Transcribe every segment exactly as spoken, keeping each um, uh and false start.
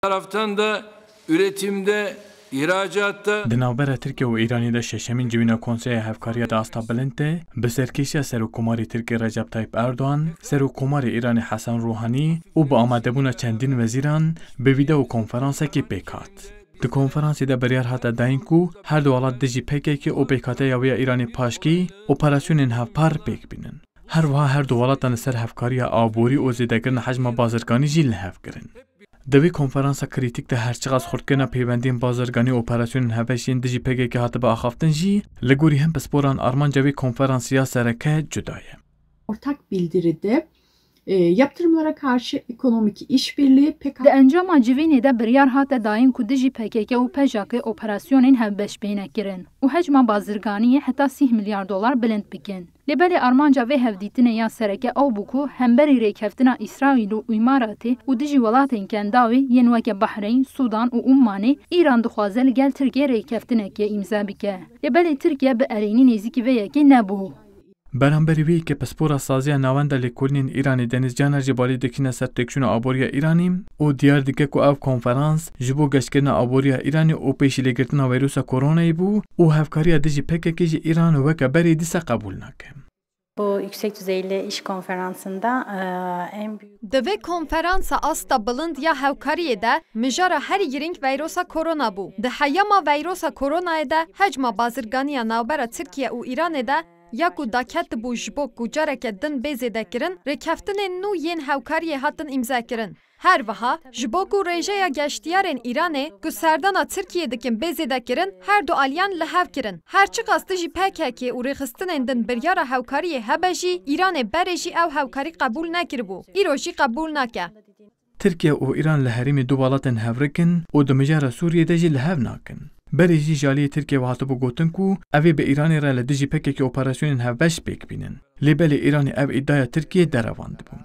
taraftan da üretimde, ihracatta. Di navbera Tirkiye û Îranê de şeşemîn civîna Konseya Hevkariya di asta bilind de bi serkêşiya Serokkomarê Tirkê Recep Tayyip Erdogan, Serokkomarê Îranê Hesen Ruhanî û bi amadebûna çendîn wezîran bi vîdeo konferansekê pêk hat. Di konferansê de biryar hate dayîn ku her du welat dijî P K K û pêkhateya wê ya Îranê paşkî operasyonên hevpar pêk bînin. Her wiha her du welatan li ser hevkariya aborî û zêdekirina hecma bazirganî jî li hev kirin. Di vê konferansa krîtîk de her çiqas xurtkirina peywendiyên bazirganî û operasyonên hevbeş yên dijî P K K hatibe axaftin jî, li gorî hin pisporan armanca vê konferansê ya sereke cuda ye. Ortak bildiride e, yaptırımlara karşı ekonomik işbirliği P K K. Di encama civînê de biryar hate dayîn ku dijî P K K û P J K operasyonên hevbeş bêne kirin û hecma bazirganiyê heta sîh milyar dolar bilind bikin. Lê belê armanca vê hevdîtinê ya sereke ew bû ku hemberî rêkeftina Îsraîl û Îmaratê û dijî welatên Kendawê yên weke Bahreyn, Sûdan û Ummanê Îran dixwaze li gel Tirkiye rêkeftinekê îmze bike. Lê belê Tirkiye bi erênî nêzîkî vê yekê nebû. Beramberî wê yekê pispora Saziya Navenda Lêkolînên Îranê Deniz Caner jî balê dikişîne ser têkçûna aboriya Îranê û diyar dike ku ev konferans ji bo geşkirina aboriya Îranê û pêşîlêgirtina veyrusa koronayê bû û hevkariya dijî P K K jî Îran weke berê dîsa qebûl nake. Bu yüksek düzeyli iş konferansında e, en büyük Di vê konferansa asta bilind ya hevkariyê de mijara herî girîng veyrosa korona bû. Di heyama veyrosa koronayê de hecma bazirganiya navbera Tirkiye û Îranê de ya ku daketibû ji bo ku careke din bê zêdekirin, rêkeftinên nû yên hevkariyê hatin îmzekirin. Her wiha, ji bo ku rêjeya geştiyarên Îranê ku serdana Tirkiyê dikin bê zêdekirin, her du aliyan li hev kirin. Her çiqas dijî P K K û rêxistinên din biryara hevkariyê hebe jî, Îranê berê jî ew hevkarî qebûl nekiribû. Îro jî qebûl nake. Tirkiye û Îran li herêmê du welatên hevrik in û di mijara Sûriyê de jî li hev nakin. Berê jî ji aliyê Tirkiye ve hatibû gotin ku ev ê bi Îranê re li dijî P K K operasyonên hevbeş pêk bînin. Lê belê Îranê ev îdiaya Tirkiyê derevandibû.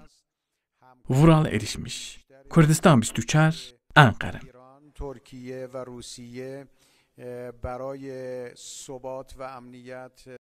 Vural Erişmiş, Kurdistan bîst û çar, Enqere. ایران، ترکیه و روسیه اه، برای ثبات و امنیت